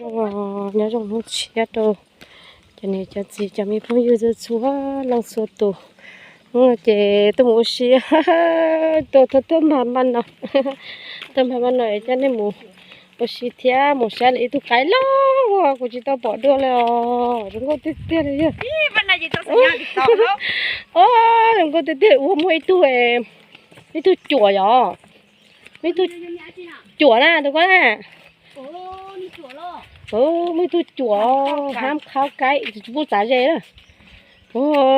Nyob zoo hnub tshiab rau cov niam cov txiv cov me phooj ywg txhua leej txhua tus. Hnub no ces tuaj mus ua si, tuaj thawj thawj npag npaj no, thawj npag npaj no es coj nej mus ua si thiab mus saib lawv ib tug qaib loj uas kuv tsis tau pom dua li os, zoo nkauj tiag tiag li yog. Zoo nkauj tiag tiag, ua muaj ib tug, ib tug cuam yom, ib tug cuam na tus ko na. Muaj ib tug cuam hab qhab kaib tsis pub txav ze.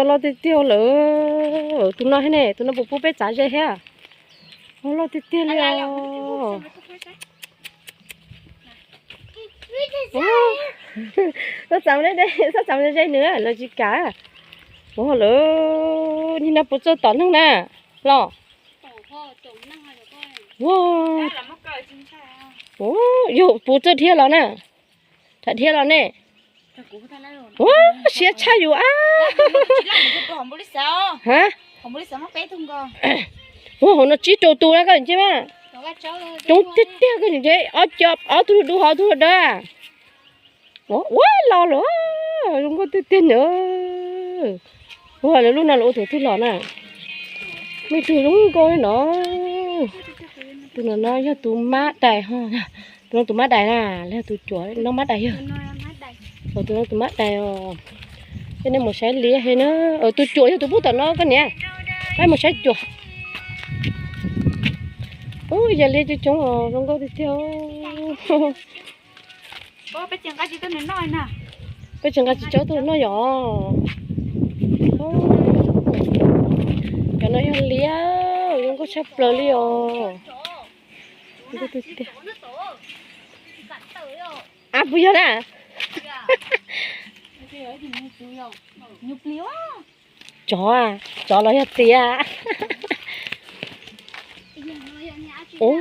Loj tiag tiag lawm. Tus no thiab ne, tus no puas pub peb txav ze thiab? Loj tiag tiag li os. Txhob txav ze nws los tsis kam. Ua lawm, nim no puv tsuaj tom neeg na los. Yog puv tsuaj dhia los na, tham dhia los ne. Ua siab tshaj yus ab. Ua hauv no tsib rau tus na koj ntsia mas. Coob tiag tiag koj ntsia, ob tug dub hauv tug dawb. Ua los lawm, zoo nkauj tiag tiag na. Ua lawv lub no lawv ua tus twg los na. Muaj ib tug zoo nkauj li no. Tus no no yog tus mab dais ho. Tus no tus mab dais na, los yog tus cuam no mab dais yog. Tus no tus mab dais os. Coj nej mus saib liab he na. Tus cuam yog tus pub tom no koj niam. Peb mus saib cuam. Ub, yog liab coob coob os, zoo nkauj tiag tiag. Peb tsis nqa tsis tau noj yom. Cov no yog liab, zoo nkauj tshaj plaws li os. Ab, puas yog na? Tsov, tsov los yog tias. Ub,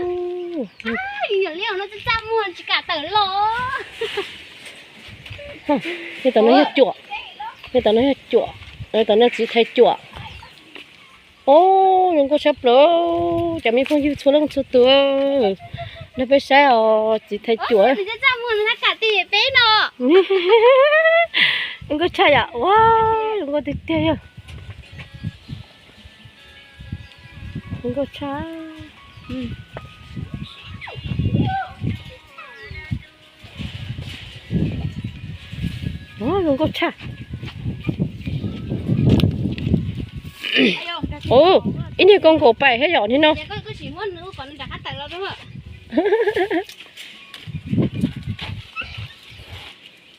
nej tom no yog cuam, nej tom no yog cuam, nej tom no txiv thais cuam. Ub, zoo nkauj tshaj plaws, cov me phooj ywg txhua leej txhua tus, nrog peb saib os, txiv thais cuam. Zoo nkauj tshaj yom, ua, zoo nkauj tiag tiag yog. Zoo nkauj tshaj. Zoo nkauj tshaj. Ub, ib niag koob nkaus pais thiab yom, niag no.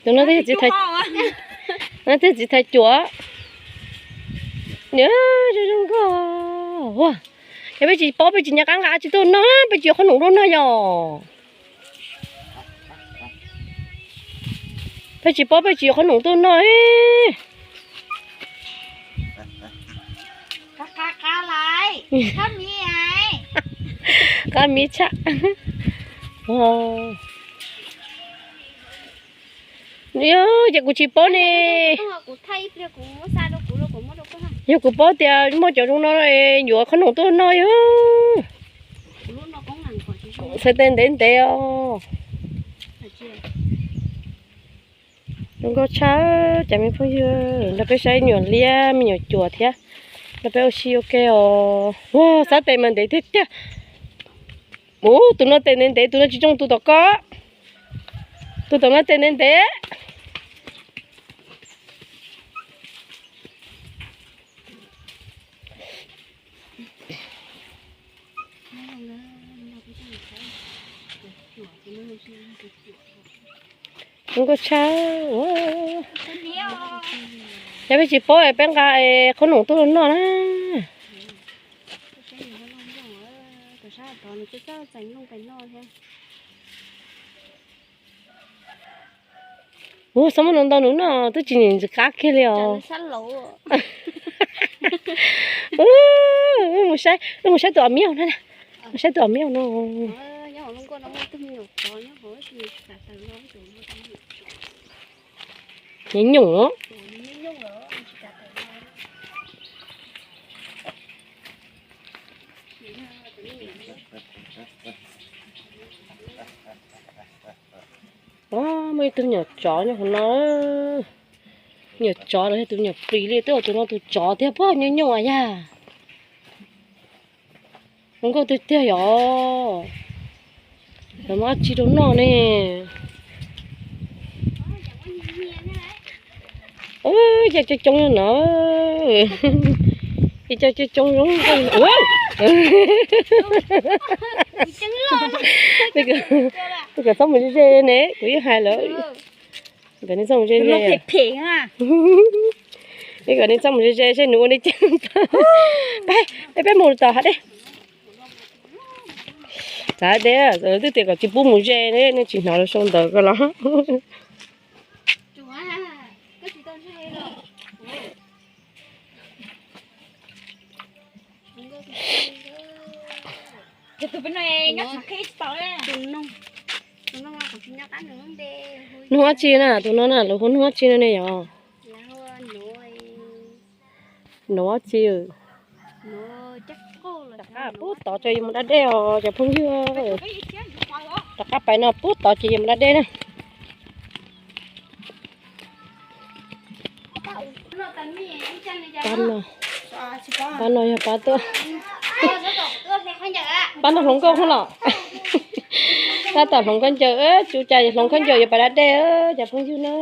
Tus no twb txiv thais cuam. Zoo zoo nkauj. Yog peb tsis paub peb tsis nco qab nqa tsis tuaj noj, peb tsis yuav qhob noom tuaj noj yom. Peb tsis paub peb tsis yuav qhob noom tuaj noj. Qab miv tshaj. Yog ces kuv tsis paub ne. Yog kuv paub tias muaj cov zoo no yuav qhob noom tuaj noj yog. Txhais tes ntev ntev os. Zoo nkauj tshaj, cov me phooj ywg, nrog peb saib me nyuam liab me nyuam cuam thiab, nrog peb ua si ua ke os. Ua, xab tes mas ntev tiag tiag. Ub, tus no tes ntev ntev, tus no tsis zoo tus tom ko. Tus tom no tes ntev ntev. Zoo nkauj tshaj. Yog peb tsis paub peb nqa qhob noom tuaj noj na. Ua, xav muab no ntau nws noj twb tsis nim ntxim qab kiag li os. Mus saib, mus saib tus a miab no, mus saib tus a miab no. Nyob nyoos. Muaj ib tug nyuam tsov nyob hauv no. Nyuam tsov los yog tus nyuam plis li, twb ua tus no tus tsov thiab pob, nyuaj nyuaj yag. Zoo nkauj tiag tiag yom. Lawv muab dab tsi rau noj ne? Ua cas coob coob no? Ua cas coob coob zoo nkauj. Ua, tus kom txhob mus ze ze ne, kuv yeej hais lawm. Kom nej txhob mus ze ze. Kom nej txhob mus ze ze seb nws ua nej ceeb. Peb, peb mus tom hav dej. Txav tias twb tias kom tsis pub mus ze ne, nej tsis hnov lawv sau ntawv ko los. Nug dab tsi na, tus no na, lawv hu nug dab tsi no ne yom? Nug dab tsi? Rov qab pub tod ces yuav mus da dej os cov phooj ywg. Rov qab pais no pub tod ces yuav mus da dej na. Pab no, pab no yog pab tuaj, pab no hloov nkauj hwb los. Tab tom hloov khaub ncaws, tsuas cas hloov khaub ncaws yuav pais da dej cov phooj ywg na.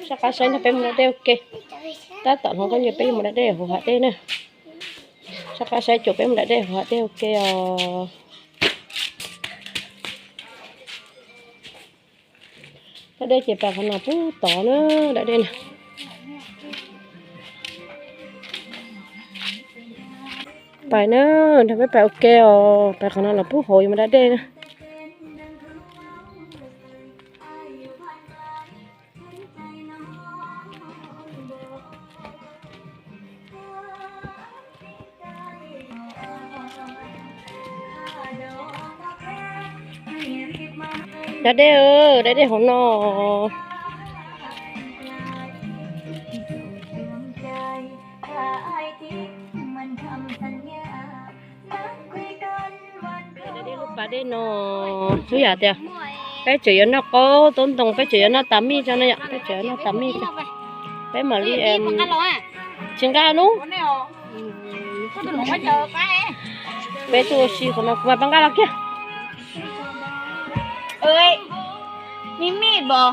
Soj qab saib nrog peb mus da dej ua ke. Tab tom hloov khaub ncaws peb yuav mus da dej hauv hav dej na. Soj qab saib cuam peb mus da dej hauv hav dej ua ke os. Da dej ces pais qhov no pub tod na, da dej na. Pais na, nrog peb pais ua ke os, pais qhov no los pub hauv yuav mus da dej na. Da dej, da dej hauv no. Da dej lub pas dej no, xub yam tias peb tseem yuav noj qaub toob ntoo, peb tseem yuav noj tas mij tso na yom, peb tseem yuav noj tas mij tso. Peb mam li, tsis nqa lub. Peb tuaj ua si qhov no, kuv mam pab nqa los kiag. Me mij npog,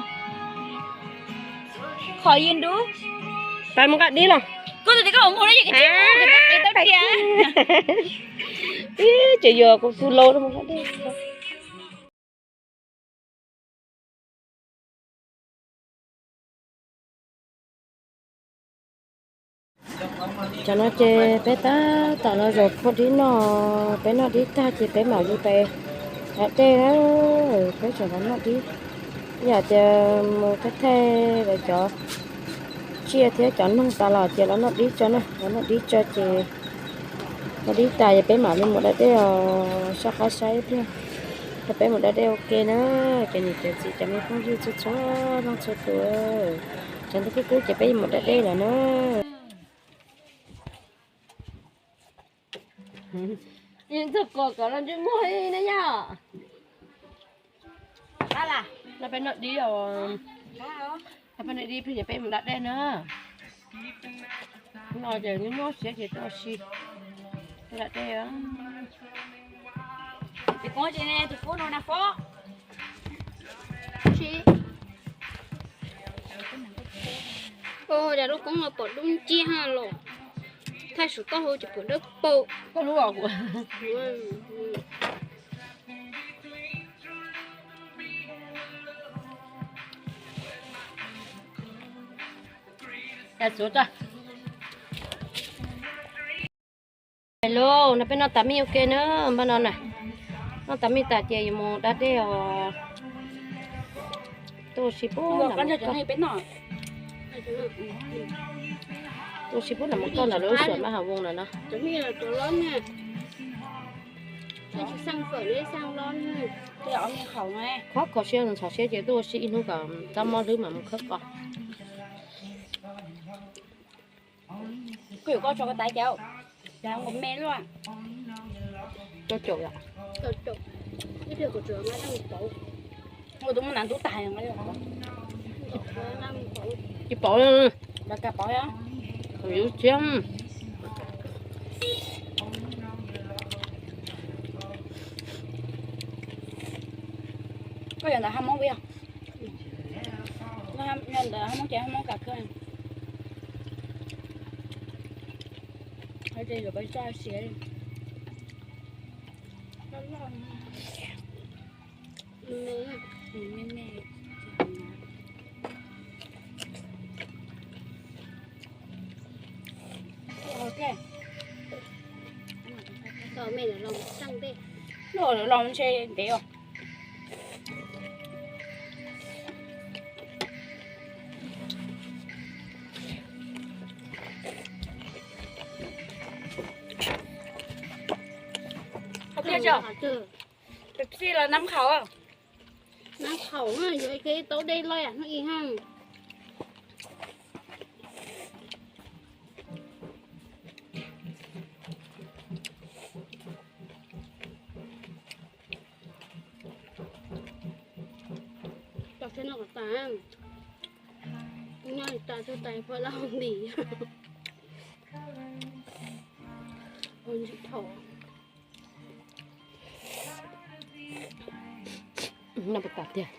qhov yws nrub, pab mus nqa dib los. Koj tus tib koj mus no, tseem yuav kuv tus laus no mus nqa dib. Tsam no ces peb tab tom los zaum phua dib noj, peb noj dib tag ces peb mam li pais da dej na. Peb tseem los noj dib, yam tias mus thaij thaij lawv cov tsiaj thiab cov noog tas los ces los noj dib tso na, los noj dib tso ces noj dib tas ces peb mam li mus da dej os, soj qab saib ib pliag, peb mus da dej ua ke na. Ces niam cov txiv cov me phooj ywg txhua txhua leej txhua tus, tshav ntuj kub kub ces peb yuav mus da dej lawm na. Ntxuag kos kom los ntsej muag li na yom. No peb noj dib os, no peb noj dib plig ces peb mus da dej na. No ces nyob nyob siav ces tuaj ua si, da dej. Tus koob ces tus koob no na fob. Cas lub koob no pom dub nciab ha los, thaij saum taub hau ces pom dawb paug. Hello, no peb noj tas mij ua ke na, npaj no na. Noj tas mij tas ces yuav mus da dej os. Tuaj ua si pub, tuaj ua si pub nram Mos Koj ntawm lub suam Mab Ham Voos ntawm no. Khawb kho siab ntxhov siab ces tuaj ua si ib hnub kom txaj muag hlwb mam mus khawb kho. Kuv yuav koj tso koj tais cauv, me luaj. Koj caum yom. Ib pliag kuv tsuas nqa noj pauv. Ua tus muaj nas ntub tag. Tsis pom, lawv kas pom yom. Yus thiab. Koj yog ntawm hab moob yog? Yog ntawm hab moob ces hab moob kas kawg. Hais tias yuav pais tso siav. Lub lawv los ntshe ntev os. Peb los nab qhaum, nab qhaum yuav ib taub dej loj hnub ib ha. Tos thiab no kom tas, kuv nyob li tas tsuag tais pog laj ntim. Ua ntsis thaum. Noj puas tas tiag.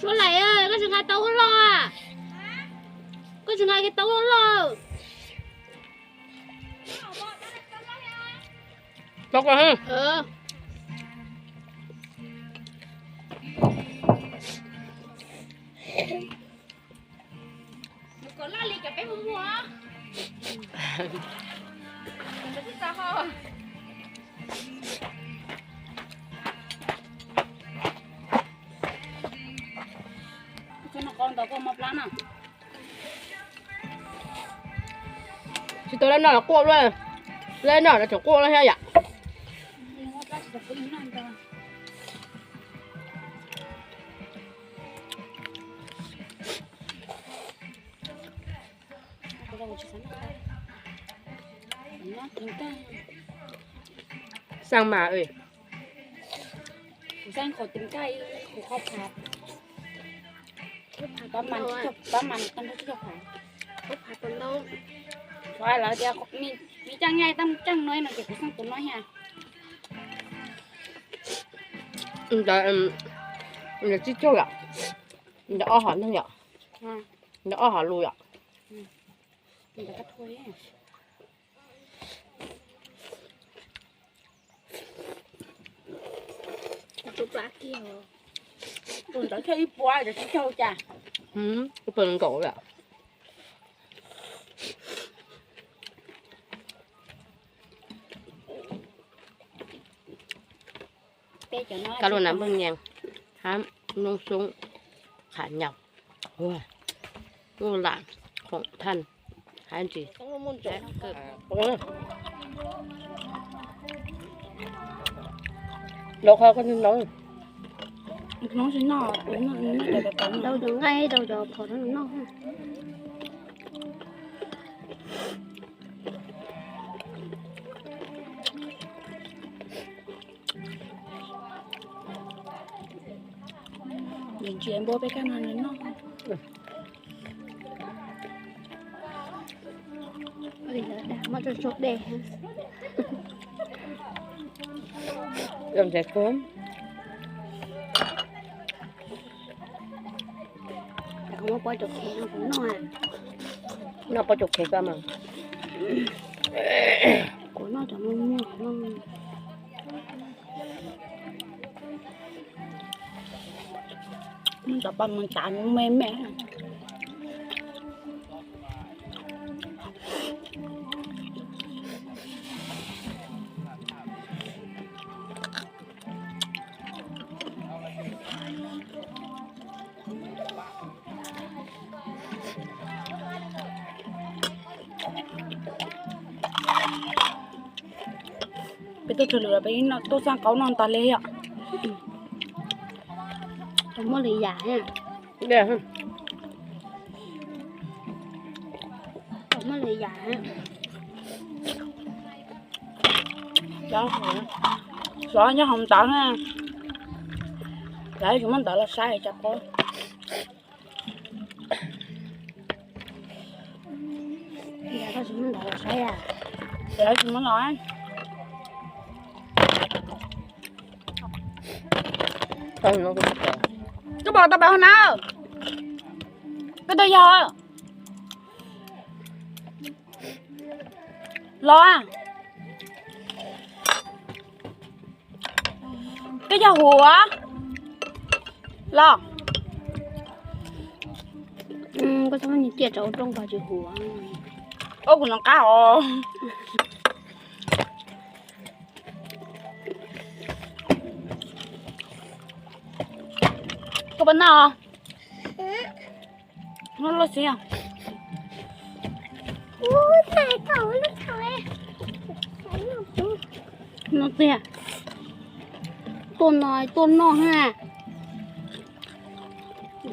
Suab Lais, koj tsis nqa tau ua loj? Koj tsis nqa tau ua loj? Tau koj. Tsis tau lab noj los quaj luaj, lab noj los tseem quaj thiab yom. Xaa mas, kuv xaa qhov tis kaj, kuv qhov phav, pab mas, pab mas tau ntau tsis tau phav, qhov phav tau ntau. Qhov lawv tias me caaj nyaj tau caaj no no ces kuv xaa tus no thiab. Ntawd tsib caug yom, ntawd ob hom neeg yom, ntawd ob hom lus yom. Tus ntawd thiaj ib puas, tus tsib caug cas. Ib puas nkaus lawm. Cá lua nab nplooj nyeeg hab noob xoob qhav nyaum, ua lam khoom thaj hab ntsis. Rau qhov koj noj, rau cov nqaij rau cov phom rau noj. Ntsia npua peb kaj no noj. Muab tso tsua dej. Muab pob tsuas khev no kuv noj. Noj pob tsuas khev koj mas. Kuv noj cov muag muag no. Cov paj mas tav me me. Peb tuaj tshwm lwm los peb tuaj xaj qaub noj tas li yom. Tau muaj li yam, tau muaj li yam. Xov nyob hauv ntawv na, lawv tsis muab ntawv los saib cas pob. Lawv tsis muab los. Koj pom tau pab hauv na? Koj tau yog los. Koj yog huv los. Koj txhob muab niag ciaj tso rooj ko tsis huv. Ua kuv noj qab os. Koj puas noj? Noj loj xwb. Noj tiag. Tuaj no tuaj noj ha.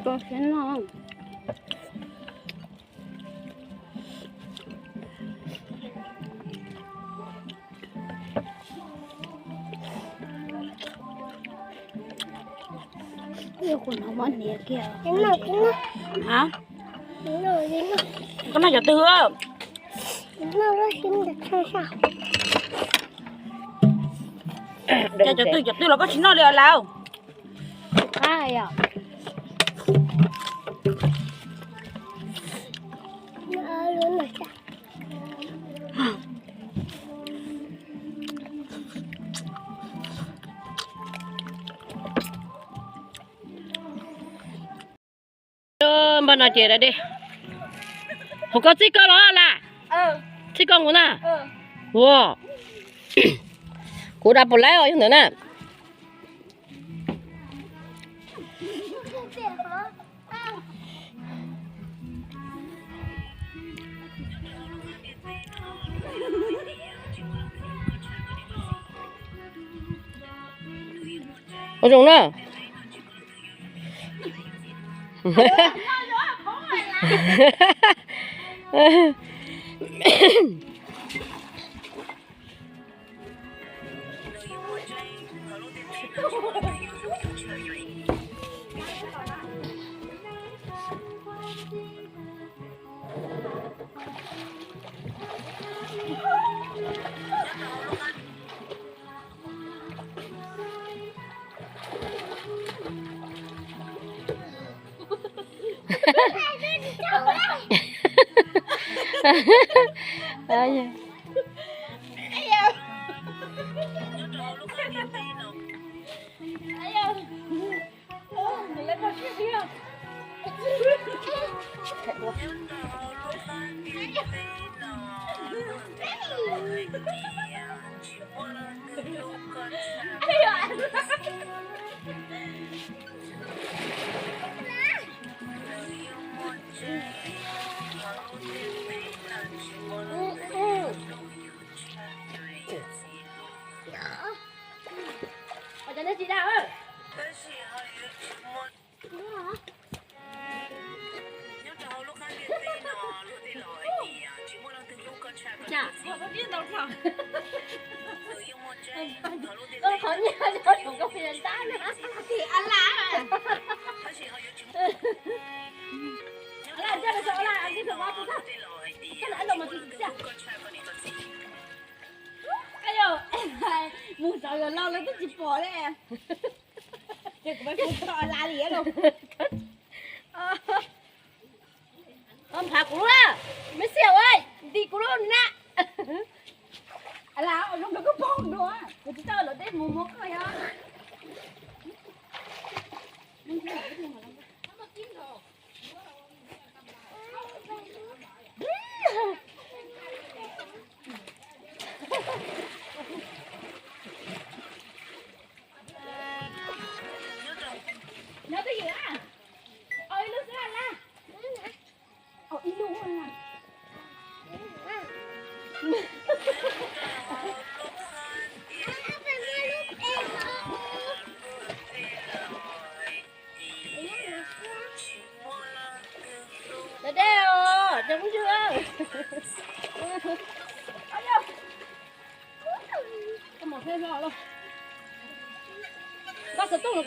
Rau siab noj. Koj noj cov twg? Cov twg cov twg los koj tsis noj li os lauj? Npaj no ces da dej. Hauv koj txij koj los las? Txij koj kuv na. Ua, kuv da puas laib os yog ntawd na. Ua zoo na. Mus zov yuav laus lawv twb tsis pom li. Ces kuv pais hu txog Ala li lauj. Koj nphav kuv lub na, me xiam ua nti kuv lub na. Ala, zoo nkaus koj pom dua, kuv tsis tau los dej mus muab koj yog. Koj xov tooj los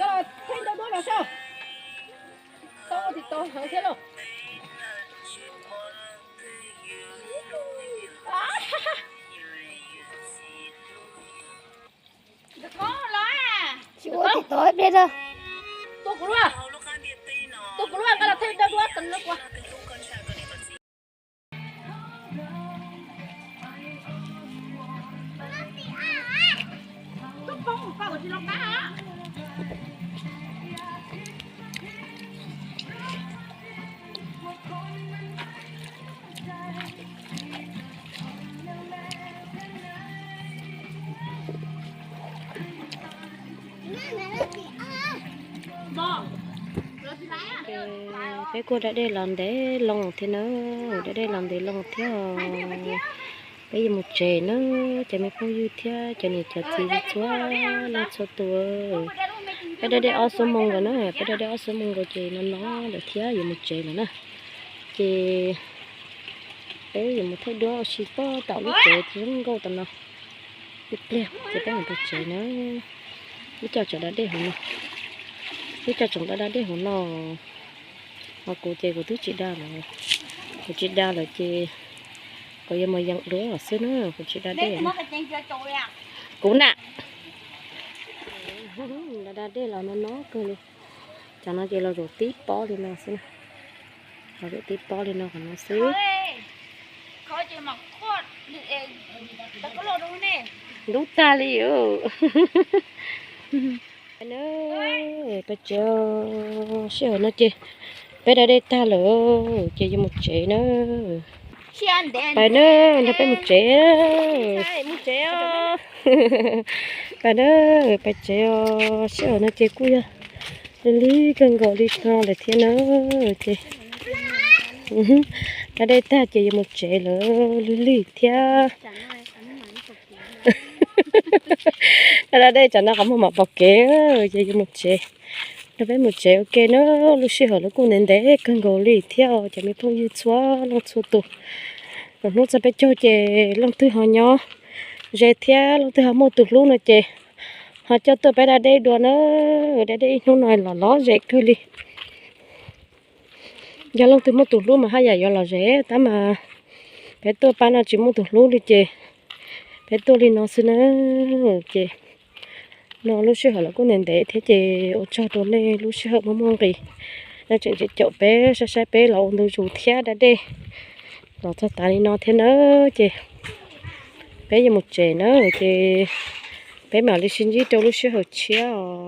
koj los thaij ntau duab los saib. Tau ua tim tau heev thiab lauj. Tsis ua tim tau ib pliag. Tua kuv luaj, tua kuv luaj, koj los thaij ntau duab. Peb kuj da dej los ntev loo thiab na, da dej los ntev loo thiab. Peb yuav mus tsev na, cov me phooj ywg thiab cov niam cov txiv txhua leej txhua tus. Peb da dej ob xuab moos nkaus na, peb da dej ob xuab moos nkaus ces no no lawm thiab yuav mus tsev lawm na. Ces peb yuav mus thaij duab ua si pem tom lub tsev zoo nkauj tom no ib pliag ces peb mam rau tsev na. Ib co tseem da dej hauv no, ib co tseem da da dej hauv no. Ho kuv ces kuv twb tsis da lawm, kuv tsis da lawm ces kuv yuav mus yeem duab xwb na, kuv tsis da dej. Kuv na, da da dej los no no kawg li. Cov no ces los zaum tib pob li no xwb, los zaum tib pob li no qhov no xwb. Ntub tag li. Pais tsev, sij hawm no ces peb da dej tag lawm ces yuav mus tsev na. Pais na, nrog peb mus tsev. Pais na, pais tsev os, sij hawm no ces kuj yog lig lig kawg nkaus li no lawm thiab na. Ces da dej tag ces yuav mus tsev lawm, lig lig thiab. Da dej tsam no qhov muag mam pom kev, ces yuav mus tsev. Nrog peb mus tsev ua ke na, lub sij hawm los kuj ntev ntev kawg nkaus li thiab os cov me phooj ywg txhua leej txhua tus. Lwm hnub txog peb caug ces leej twg ho nyob ze thiab leej twg ho muaj tus hlub no ces ho coj tuaj peb da dej dua na. Da dej ib hnub no los lom zem kawg li. Yog leej twg muaj tus hlub mas haj yam yuav lom zem, tab mas peb tuaj pab no tsis muaj tus hlub li ces peb tuaj li no xwb na. Ces no lub sij hawm los kuj ntev ntev thiab ces ua tsaug rau nej lub sij hawm muaj muaj nqis. Nej tseem caum peb saib saib peb los ua ntu zus thiab da dej los txog tav li no thiab na. Ces peb yuav mus tsev na, ces peb mam li sib ntsib rau lub sij hawm tshiab os.